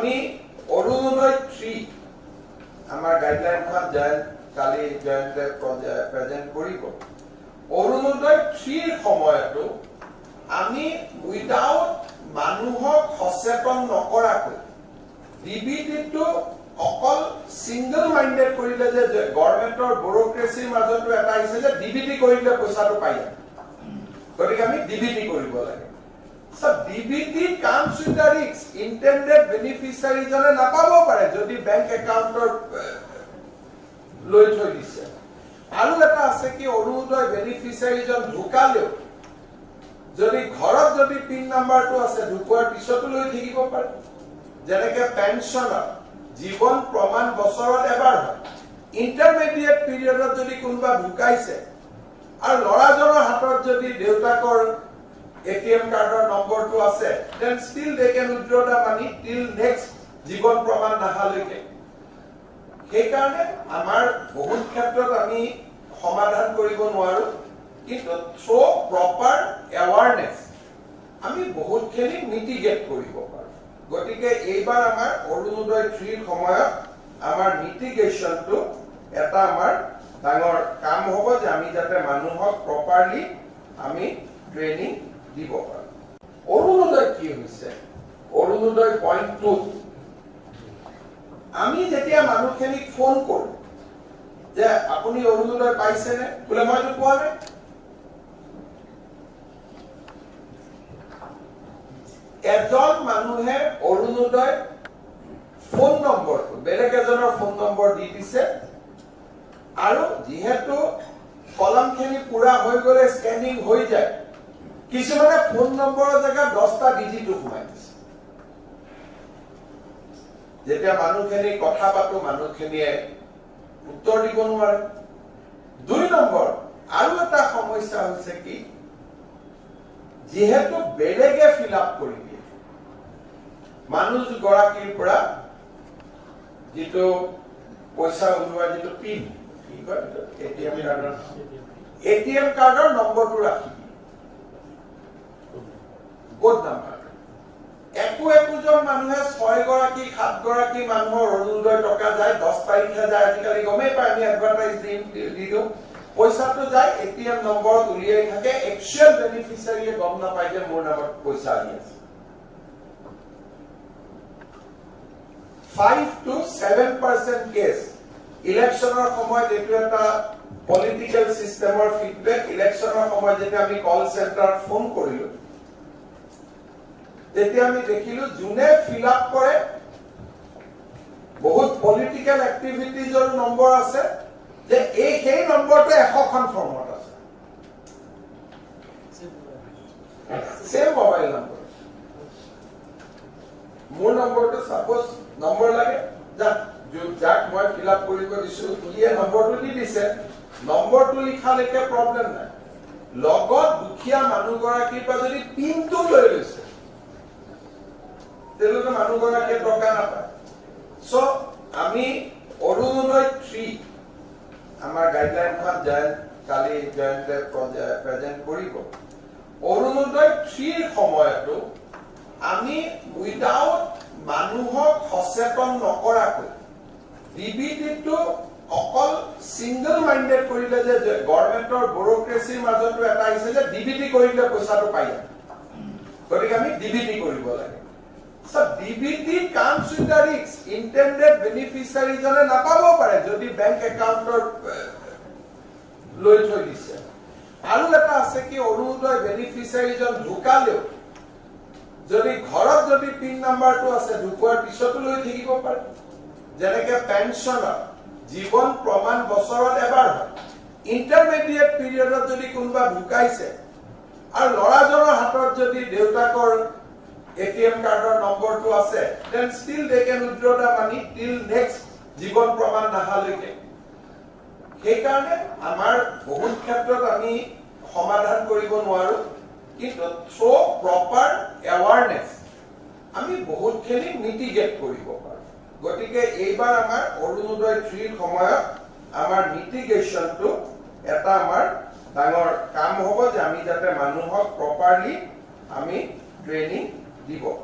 আমি অৰুণোদয় 3, আমাৰ গাইডলাইনখন জয়ন্ত কালি জয়ন্তে প্ৰেজেণ্ট কৰিব। অৰুণোদয় 3ৰ সময়তো আমি উইদাউট মানুহক সচেতন নকৰাকৈ ডিবিটিটো অকল ছিংগল মাইণ্ডেড কৰিলে যে গভৰ্ণমেণ্টৰ ব্যুৰক্ৰেচিৰ মাজতো এটা আহিছে যে ডিবিটি কৰিলে পইচাটো পাই যাম, গতিকে আমি ডিবিটি কৰিব লাগে। DBT comes with the risk. Intended বেনিফিচিয়াৰীজনে নাপাব পাৰে যদি বেংক একাউণ্টৰ লৈ থৈ দিছে। আৰু এটা আছে কি, অৰুণোদয় বেনিফিচিয়াৰীজন ঢুকালেও যদি ঘৰত যদি পিন নাম্বাৰটো আছে, ঢুকোৱাৰ পিছতো লৈ থাকিব পাৰে। যেনেকে পেঞ্চনত জীৱন প্ৰমাণ বছৰত এবাৰ হয়, ইণ্টাৰমিডিয়েট পিৰিয়ডত যদি কোনোবা ঢুকাইছে আৰু ল'ৰাজনৰ হাতত যদি দেউতাকৰ এটিএম কাৰ্ডৰ নম্বৰটো আছে, then still they can withdraw the money till next জীৱন প্ৰমাণ নাহালৈকে। সেইকাৰণে আমাৰ বহুত ক্ষেত্ৰত আমি সমাধান কৰিব নোৱাৰো, কিন্তু থ্ৰ' প্ৰপাৰ এৱাৰনেছ আমি বহুতখিনি মিটিগেট কৰিব পাৰো। গতিকে এইবাৰ আমাৰ অৰুণোদয় 3ৰ সময়ত আমাৰ মিটিগেশ্যনটো এটা আমাৰ ডাঙৰ কাম হ'ব যে আমি যাতে মানুহক প্ৰপাৰলি আমি ট্ৰেইনিং দিব পাৰো। অৰুণোদয় কি হৈছে, অৰুণোদয় পইণ্ট 2, আমি যেতিয়া মানুহখিনিক ফোন কৰো যে আপুনি অৰুণোদয় পাইছেনে, বোলে মইতো পোৱা নাই। এজন মানুহে অৰুণোদয় ফোন নম্বৰটো বেলেগ এজনৰ ফোন নম্বৰ দি দিছে আৰু যিহেতু কলমখিনি পুৰা হৈ গ'লে স্কেনিং হৈ যায়, কিছুমানে ফোন নম্বৰৰ জেগাত 10টা ডিজিটো সোমাই দিছে। যেতিয়া মানুহখিনি কথা পাতো, মানুহখিনিয়ে উত্তৰ দিব নোৱাৰে। 2 নম্বৰ আৰু এটা সমস্যা হৈছে কি, যিহেতু বেলেগে ফিল আপ কৰি দিয়ে, মানুহ গৰাকীৰ পৰা যিটো পইচা ওলোৱা যিটো পিন কি কয়, এটিএম কাৰ্ডৰ, এটিএম কাৰ্ডৰ নম্বৰটো ৰাখি দিয়ে, ক'ড নাম্বাৰ। একো একোজন মানুহে ছয়গৰাকী সাতগৰাকী মানুহৰ অৰুণোদয় টকা যায়, 10 তাৰিখে যায়। আজিকালি গমেই পায়, আমি এডভাৰটাইজ দিম, দি দিওঁ। পইচাটো যায়, এটিএম নম্বৰত উলিয়াই থাকে। একচুৱেল বেনিফিচিয়াৰীয়ে গম নাপায় যে মোৰ নামত পইচা আহি আছে। 5 to 7% case ইলেকশ্যনৰ সময়ত, এইটো এটা পলিটিকেল চিষ্টেমৰ ফিডবেক। ইলেকশ্যনৰ সময়ত যেতিয়া আমি কল চেণ্টাৰত ফোন কৰিলো, তেতিয়া আমি দেখিলো যোনে ফিল আপ কৰে, বহুত পলিটিকেল এক্টিভিটিজৰ নম্বৰ আছে যে এই সেই নম্বৰটো 100খন ফৰ্মত আছে, ছেম মোবাইল নম্বৰ। মোৰ নম্বৰটো চাপ'জ নম্বৰ লাগে, যাক মই ফিল আপ কৰিব দিছো, সিয়ে নম্বৰটো দি দিছে। নম্বৰটো লিখালৈকে প্ৰব্লেম নাই, লগত দুখীয়া মানুহগৰাকীৰ পৰা যদি পিনটো লৈ লৈছে, তেওঁলোকে মানুহগৰাকীয়ে টকা নাপায়। চ' আমি অৰুণোদয় 3, আমাৰ গাইডলাইনখন জয়ন্ত কালি জয়ন্তে প্ৰেজেণ্ট কৰিব। অৰুণোদয় 3ৰ সময়তো আমি উইদাউট মানুহক সচেতন নকৰাকৈ ডিবিটিটো অকল ছিংগল মাইণ্ডেড কৰিলে যে গভৰ্ণমেণ্টৰ ব্যুৰক্ৰেচিৰ মাজতো এটা আহিছে যে ডিবিটি কৰিলে পইচাটো পাই যাম, গতিকে আমি ডিবিটি কৰিব লাগে। DBT comes with the risk. Intended বেনিফিচিয়াৰীজনে নাপাব পাৰে যদি বেংক একাউণ্টৰ লৈ থৈ দিছে। আৰু এটা আছে কি, অৰুণোদয় বেনিফিচিয়াৰীজন ঢুকালেও যদি ঘৰত যদি পিন নাম্বাৰটো আছে, ঢুকোৱাৰ পিছতো লৈ থাকিব পাৰে। যেনেকে পেঞ্চনত জীৱন প্ৰমাণ বছৰত এবাৰ হয়, ইণ্টাৰমিডিয়েট পিৰিয়ডত যদি কোনোবা ঢুকাইছে আৰু ল'ৰাজনৰ হাতত যদি দেউতাকৰ এটিএম কাৰ্ডৰ নম্বৰটো আছে, then still they can withdraw the money till next জীৱন প্ৰমাণ নাহালৈকে। সেইকাৰণে আমাৰ বহুত ক্ষেত্ৰত আমি সমাধান কৰিব নোৱাৰো, কিন্তু থ্ৰ' প্ৰপাৰ এৱাৰনেছ আমি বহুতখিনি মিটিগেট কৰিব পাৰো। গতিকে এইবাৰ আমাৰ অৰুণোদয় 3ৰ সময়ত আমাৰ মিটিগেশ্যনটো এটা আমাৰ ডাঙৰ কাম হ'ব যে আমি যাতে মানুহক প্ৰপাৰলি আমি ট্ৰেইনিং দিব পাৰো।